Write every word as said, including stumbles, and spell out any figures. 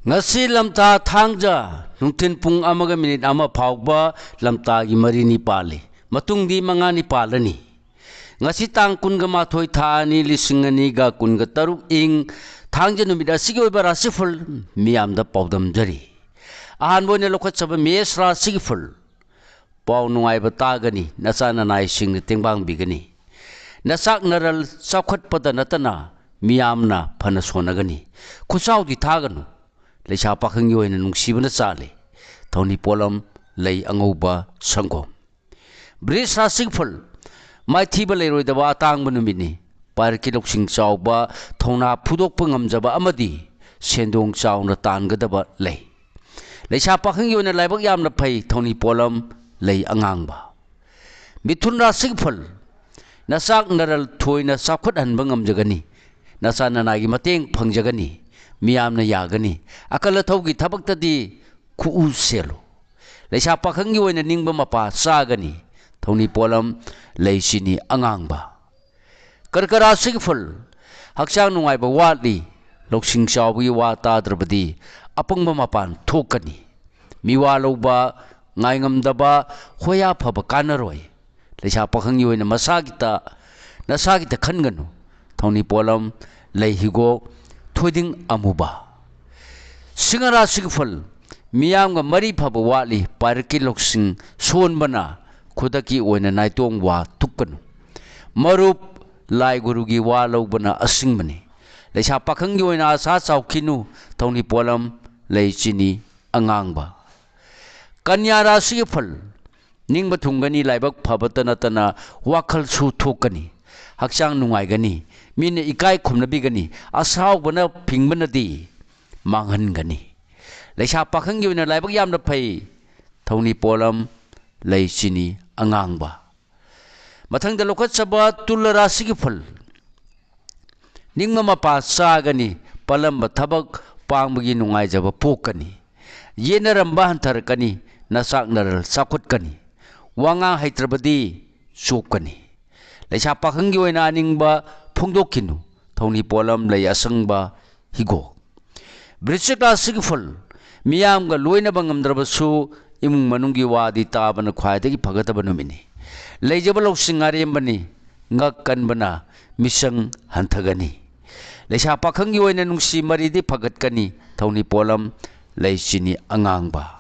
ꯉꯁꯤ ꯂꯝꯇꯥ ꯊꯥꯡꯖ ꯅꯨꯡꯊꯤꯜ ꯄꯨꯡ ꯑꯃꯒ ꯃꯤꯅꯤꯠ ꯑꯃ ꯐꯥꯎꯕ ꯂꯝꯇꯥꯒꯤ ꯃꯔꯤꯅꯤ ꯄꯥꯜꯂꯤ꯫ ꯃꯇꯨꯡꯗꯤ ꯃꯉꯥꯅꯤ ꯄꯥꯜꯂꯅꯤ꯫ ꯉꯁꯤ ꯇꯥꯡ ꯀꯨꯟꯒ ꯃꯥꯊꯣꯏ, ꯊꯥ ꯑꯅꯤ, ꯂꯤꯁꯤꯡ ꯑꯅꯤꯒ ꯀꯨꯟꯒ ꯇꯔꯨꯛ, ꯏꯪ ꯊꯥꯡꯖ ꯅꯨꯃꯤꯠ ꯑꯁꯤꯒꯤ ꯑꯣꯏꯕ ꯔꯥꯁꯤꯐꯜ ꯃꯤꯌꯥꯝꯗ ꯄꯥꯎꯗꯝꯖꯔꯤ꯫ ꯑꯍꯥꯟꯕ ꯑꯣꯏꯅ ꯂꯧꯈꯠꯆꯕ ꯃꯦꯁ ꯔꯥꯁꯤꯒꯤ ꯐꯜ꯫ ꯄꯥꯎ ꯅꯨꯡꯉꯥꯏꯕ ꯇꯥꯒꯅꯤ, ꯅꯆꯥ ꯅꯅꯥꯏꯁꯤꯡꯅ ꯇꯦꯡꯕꯥꯡꯕꯤꯒꯅꯤ꯫ ꯅꯆꯥꯛ ꯅꯔꯜ ꯆꯥꯎꯈꯠꯄꯗ ꯅꯠꯇꯅ ꯃꯤꯌꯥꯝꯅ ꯐꯅ ꯁꯣꯟꯅꯒꯅꯤ꯫ ꯈꯨꯆꯥꯎꯗꯤ ꯊꯥꯒꯅꯨ꯫ ꯂꯩꯁꯥ ꯄꯥꯈꯪꯒꯤ ꯑꯣꯏꯅ ꯅꯨꯡꯁꯤꯕꯅ ꯆꯥꯜꯂꯤ꯫ ꯊꯧꯅꯤ ꯄꯣꯠꯂꯝ, ꯂꯩ ꯑꯉꯧꯕ, ꯁꯪꯒꯣꯝ꯫ ꯕ꯭ꯔꯤꯖ ꯔꯥꯁꯤꯒꯤ ꯐꯜ꯫ ꯃꯥꯏꯊꯤꯕ ꯂꯩꯔꯣꯏꯗꯕ ꯑꯇꯥꯡꯕ ꯅꯨꯃꯤꯠꯅꯤ꯫ ꯄꯥꯏꯔꯛꯀꯤ ꯂꯧꯁꯤꯡ ꯆꯥꯎꯕ, ꯊꯧꯅꯥ ꯐꯨꯗꯣꯛꯄ ꯉꯝꯖꯕ ꯑꯃꯗꯤ ꯁꯦꯟꯗꯣꯡ ꯆꯥꯎꯅ ꯇꯥꯟꯒꯗꯕ ꯂꯩ꯫ ꯂꯩꯁꯥ ꯄꯥꯈꯪꯒꯤ ꯑꯣꯏꯅ ꯂꯥꯏꯕꯛ ꯌꯥꯝꯅ ꯐꯩ꯫ ꯊꯧꯅꯤ ꯄꯣꯠꯂꯝ, ꯂꯩ ꯑꯉꯥꯡꯕ꯫ ꯃꯤꯊꯨꯟ ꯔꯥꯁꯤꯒꯤ ꯐꯜ꯫ ꯅꯆꯥꯛ ꯅꯔꯜ ꯊꯣꯏꯅ ꯆꯥꯎꯈꯠꯍꯟꯕ ꯉꯝꯖꯒꯅꯤ꯫ ꯅꯆꯥ ꯅꯅꯥꯒꯤ ꯃꯇꯦꯡ ꯐꯪꯖꯒꯅꯤ꯫ ꯃꯤꯌꯥꯝꯅ ꯌꯥꯒꯅꯤ꯫ ꯑꯀꯜ ꯑꯊꯧꯒꯤ ꯊꯕꯛꯇꯗꯤ ꯈꯨꯎ ꯁꯦꯜꯂꯨ꯫ ꯂꯩꯁꯥ ꯄꯥꯈꯪꯒꯤ ꯑꯣꯏꯅ ꯅꯤꯡꯕ ꯃꯄꯥ ꯆꯥꯒꯅꯤ꯫ ꯊꯧꯅꯤ ꯄꯣꯠꯂꯝ, ꯂꯩ ꯆꯤꯅꯤ ꯑꯉꯥꯡꯕ꯫ ꯀꯔꯀ ꯔꯥꯁꯤꯒꯤ ꯐꯜ꯫ ꯍꯛꯆꯥꯡ ꯅꯨꯡꯉꯥꯏꯕ ꯋꯥꯠꯂꯤ꯫ ꯂꯧꯁꯤꯡ ꯆꯥꯎꯕꯒꯤ ꯋꯥ ꯇꯥꯗ꯭ꯔꯕꯗꯤ ꯑꯄꯪꯕ ꯃꯄꯥꯟ ꯊꯣꯛꯀꯅꯤ꯫ ꯃꯤꯋꯥ ꯂꯧꯕ ꯉꯥꯏꯉꯝꯗꯕ ꯍꯣꯌꯥ ꯐꯕ ꯀꯥꯟꯅꯔꯣꯏ꯫ ꯂꯩꯁꯥ ꯄꯥꯈꯪꯒꯤ ꯑꯣꯏꯅ ꯃꯁꯥꯒꯤꯇ, ꯅꯁꯥꯒꯤꯇ ꯈꯟꯒꯅꯨ꯫ ꯊꯧꯅꯤ ꯄꯣꯠꯂꯝ, ꯂꯩ ꯍꯤꯒꯣꯛ, ꯊꯣꯏꯗꯤꯡ ꯑꯃꯨꯕ꯫ ꯁꯤꯡꯍ ꯔꯥꯁꯤꯒꯤ ꯐꯜ꯫ ꯃꯤꯌꯥꯝꯒ ꯃꯔꯤ ꯐꯕ ꯋꯥꯠꯂꯤ꯫ ꯄꯥꯏꯔꯛꯀꯤ ꯂꯧꯁꯤꯡ ꯁꯣꯟꯕꯅ ꯈꯨꯗꯛꯀꯤ ꯑꯣꯏꯅ ꯅꯥꯏꯇꯣꯝ ꯋꯥ ꯊꯨꯞꯀꯅꯨ꯫ ꯃꯔꯨꯞ, ꯂꯥꯏ ꯒꯨꯔꯨꯒꯤ ꯋꯥ ꯂꯧꯕꯅ ꯑꯁꯤꯡꯕꯅꯤ꯫ ꯂꯩꯁꯥ ꯄꯥꯈꯪꯒꯤ ꯑꯣꯏꯅ ꯑꯁꯥ ꯆꯥꯎꯈꯤꯅꯨ꯫ ꯊꯧꯅꯤ ꯄꯣꯠꯂꯝ, ꯂꯩ ꯆꯤꯅꯤ ꯑꯉꯥꯡꯕ꯫ ꯀꯟꯌꯥ ꯔꯥꯁꯤꯒꯤ ꯐꯜ꯫ ꯅꯤꯡꯕ ꯊꯨꯡꯒꯅꯤ꯫ ꯂꯥꯏꯕꯛ ꯐꯕꯇ ꯅꯠꯇꯅ ꯋꯥꯈꯜꯁꯨ ꯊꯣꯛꯀꯅꯤ꯫ ꯍꯛꯆꯥꯡ ꯅꯨꯡꯉꯥꯏꯒꯅꯤ꯫ ꯃꯤꯅ ꯏꯀꯥꯏ ꯈꯨꯝꯅꯕꯤꯒꯅꯤ꯫ ꯑꯁꯥꯎꯕꯅ ꯐꯤꯡꯕꯅꯗꯤ ꯃꯥꯡꯍꯟꯒꯅꯤ꯫ ꯂꯩꯁꯥ ꯄꯥꯈꯪꯒꯤ ꯑꯣꯏꯅ ꯂꯥꯏꯕꯛ ꯌꯥꯝꯅ ꯐꯩ꯫ ꯊꯧꯅꯤ ꯄꯣꯠꯂꯝ, ꯂꯩ ꯆꯤꯅꯤ ꯑꯉꯥꯡꯕ꯫ ꯃꯊꯪꯗ ꯂꯧꯈꯠꯆꯕ ꯇꯨꯂ ꯔꯥꯁꯤꯒꯤ ꯐꯜ꯫ ꯅꯤꯡꯕ ꯃꯄꯥ ꯆꯥꯒꯅꯤ꯫ ꯄꯜꯂꯝꯕ ꯊꯕꯛ ꯄꯥꯡꯕꯒꯤ ꯅꯨꯡꯉꯥꯏꯖꯕ ꯄꯣꯛꯀꯅꯤ꯫ ꯌꯦꯠꯅꯔꯝꯕ ꯍꯟꯊꯔꯛꯀꯅꯤ꯫ ꯅꯆꯥꯛ ꯅꯔꯜ ꯆꯥꯎꯈꯠꯀꯅꯤ꯫ ꯋꯥꯉꯥꯡ ꯍꯩꯇ꯭ꯔꯕꯗꯤ ꯆꯣꯞꯀꯅꯤ꯫ ꯂꯩꯁꯥ ꯄꯥꯈꯪꯒꯤ ꯑꯣꯏꯅ ꯑꯅꯤꯡꯕ ꯐꯣꯡꯗꯣꯛꯈꯤꯅꯨ꯫ ꯊꯧꯅꯤ ꯄꯣꯠꯂꯝ, ꯂꯩ ꯑꯁꯪꯕ, ꯍꯤꯒꯣꯛ꯫ ꯕ꯭ꯔꯤꯁꯤꯛ ꯔꯥꯁꯤꯒꯤ ꯐꯜ, ꯃꯤꯌꯥꯝꯒ ꯂꯣꯏꯅꯕ ꯉꯝꯗ꯭ꯔꯕꯁꯨ ꯏꯃꯨꯡ ꯃꯅꯨꯡꯒꯤ ꯋꯥꯗꯤ ꯇꯥꯕꯅ ꯈ꯭ꯋꯥꯏꯗꯒꯤ ꯐꯒꯗꯕ ꯅꯨꯃꯤꯠꯅꯤ꯫ ꯂꯩꯖꯕ ꯂꯧꯁꯤꯡ ꯑꯔꯦꯝꯕꯅꯤ, ꯉꯛ ꯀꯟꯕꯅ ꯃꯤꯁꯪ ꯍꯟꯊꯒꯅꯤ꯫ ꯂꯩꯁꯥ ꯄꯥꯈꯪꯒꯤ ꯑꯣꯏꯅ ꯅꯨꯡꯁꯤ ꯃꯔꯤꯗꯤ ꯐꯒꯠꯀꯅꯤ, ꯊꯧꯅꯤ ꯄꯣꯠꯂꯝ ꯂꯩ ꯆꯤꯅꯤ ꯑꯉꯥꯡꯕ꯫